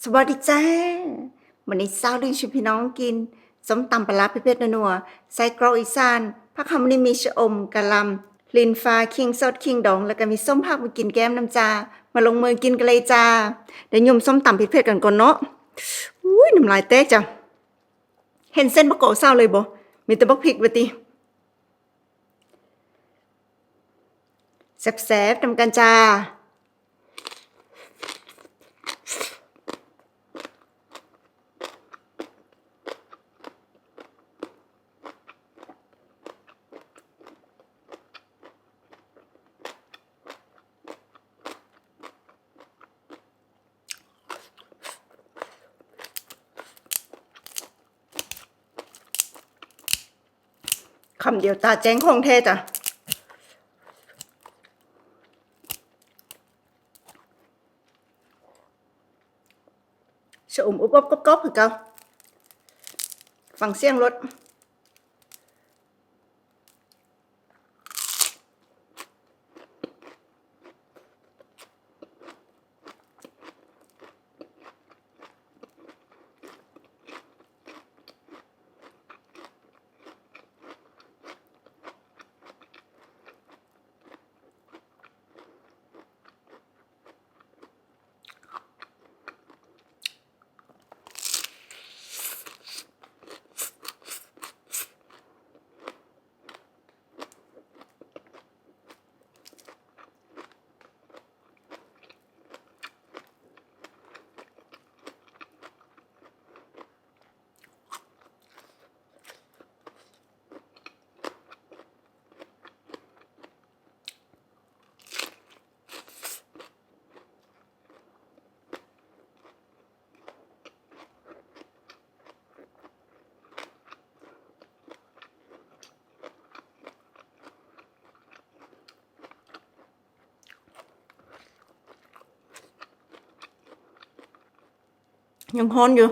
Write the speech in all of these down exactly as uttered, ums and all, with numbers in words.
สวัสดีจ้า มื้อนี้สาวลินชวนพี่น้องกิน ส้มตำปลาร้าเผ็ดๆนัวๆ ไส้กรอกอีสาน ผักหอมมะลิ มีชะอม กะหล่ำ ลินฟ้า ขิงสด ขิงดอง แล้วก็มีส้มผักมากินแก้มนำจ้า มาลงมือกินกันเลยจ้า เดี๋ยวหยุ่มส้มตำเผ็ดๆกันก่อนเนาะ อุ้ย น้ำลายแตกจ้ะ เห็นเส้นบ่โกะเศร้าเลยบ่ มีแต่บักพริกว่าติ แซ่บๆนำกันจ้า คำเดียวตาแจ้งของแท้จ้ะ ชะอมอุบๆกรอบๆคือเก่า ฟังเสียงรส ยังฮ้อนอยู่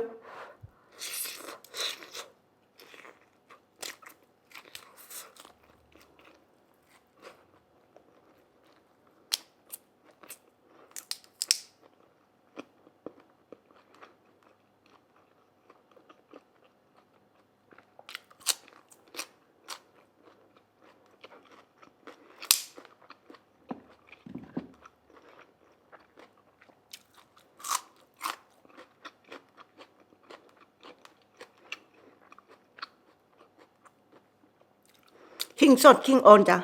ขิงสดขิงอ่อนจ้ะ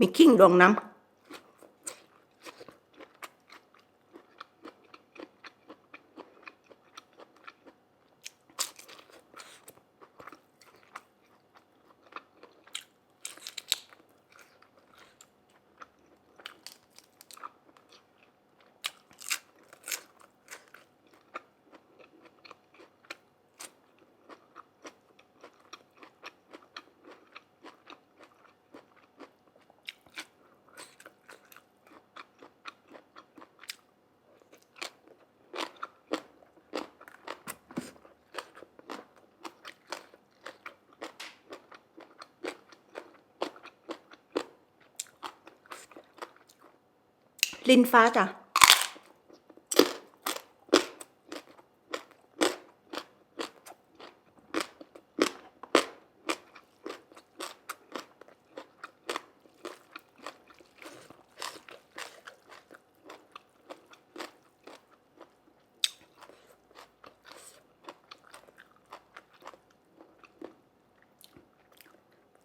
มีขิงดองนำ ลินฟ้าจ้ะ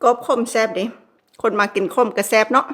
กบขมแซ่บเด้ คนมักกินขมก็แซ่บเนาะ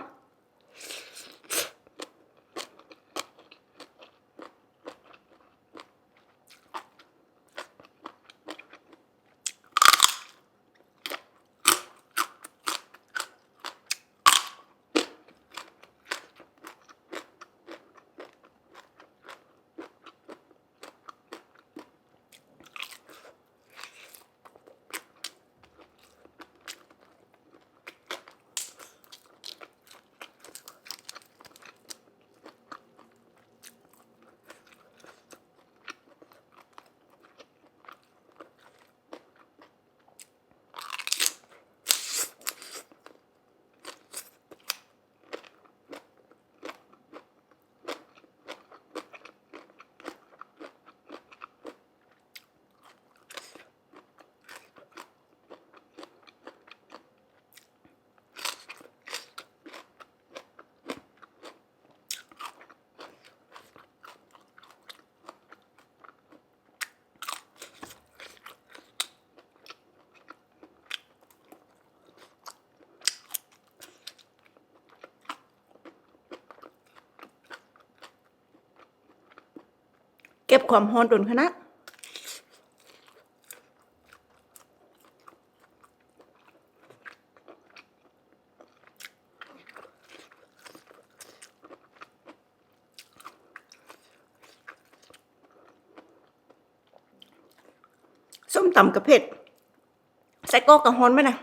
ความฮ้อนโดนขนาด ส้มตำกะเผ็ด ไส้กรอกกะฮ้อนไหมนะ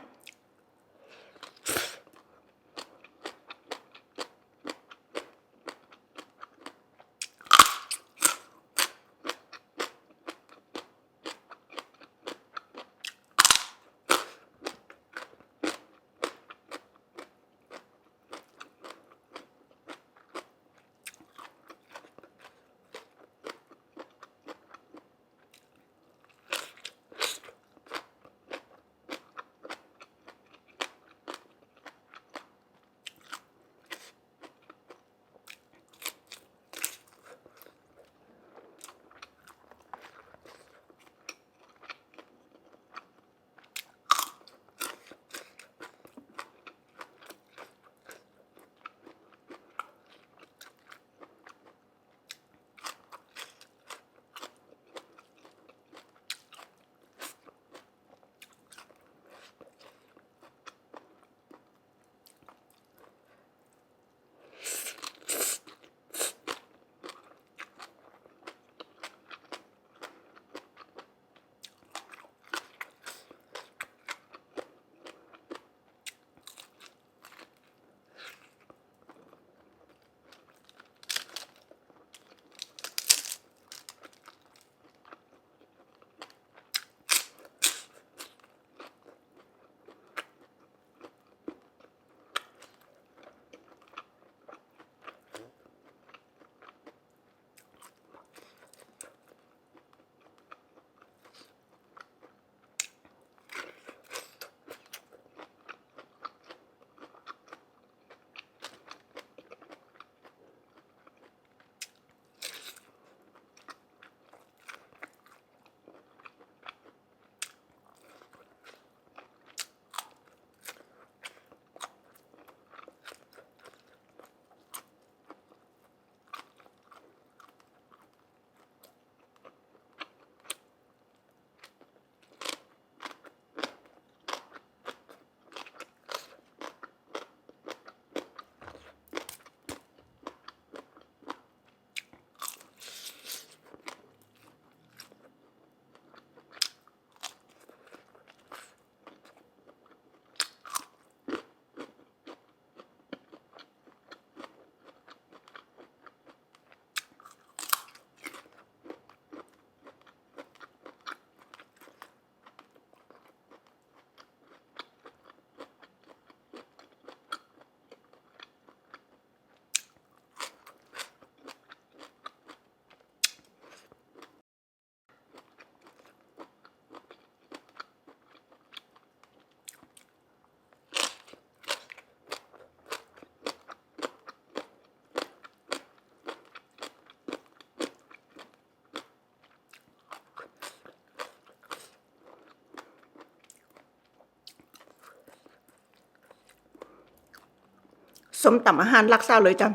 ส้มตำอาหารหลักสาวเลยจ้ะ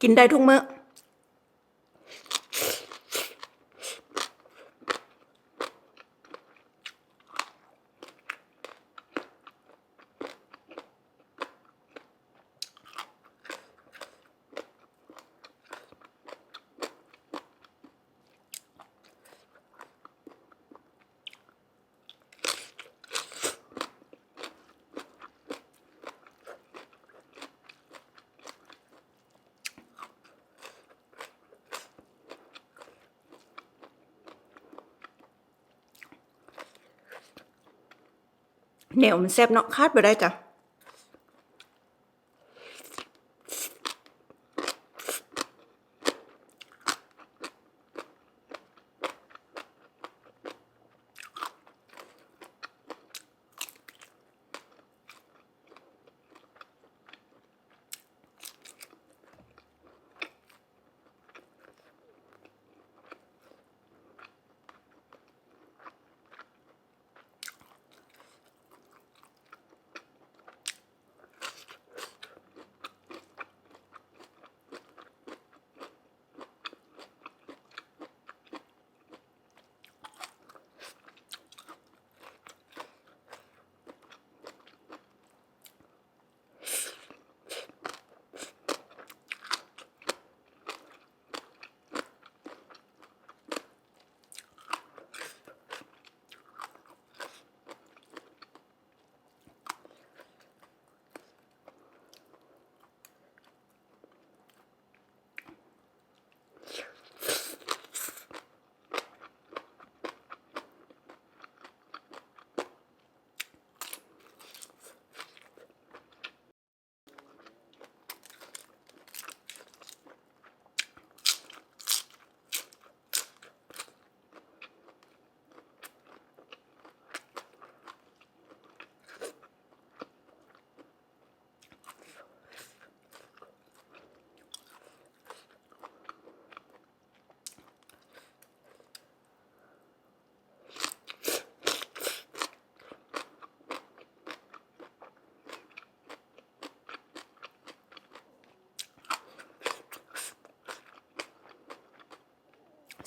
กินได้ทุกมื้อ แหนวมันแซ่บเนาะ ขาดบ่ได้จ้ะ แ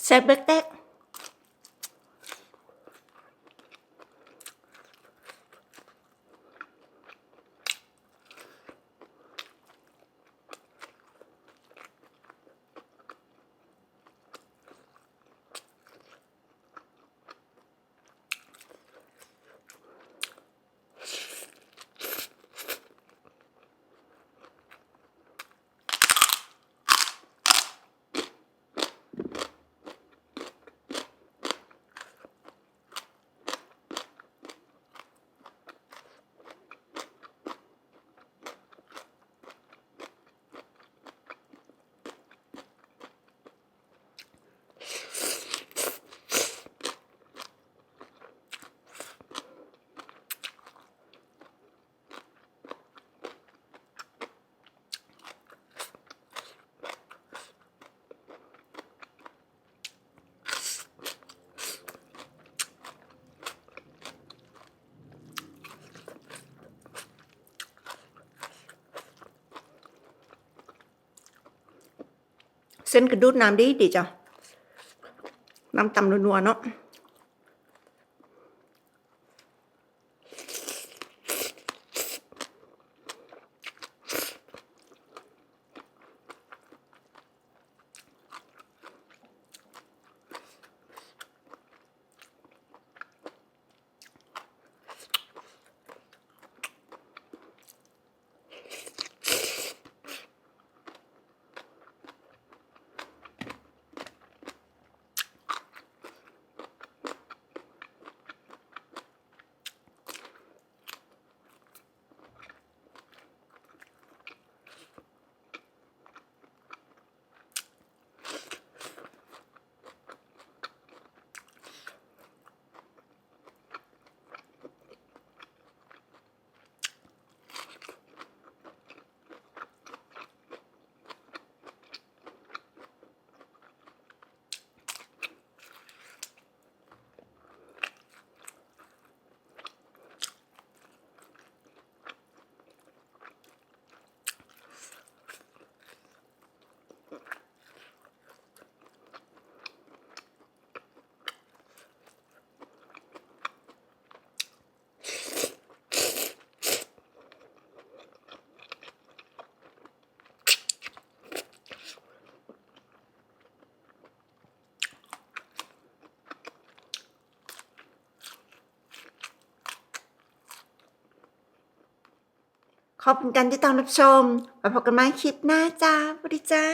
แซ่บเบิกแตก เส้นกระดูดน้ำดีดีจ้ะ น้ำตำนัวๆเนาะ ขอบคุณการติดตามรับชม มาพบกันใหม่คลิปหน้าจ้า สวัสดีจ้า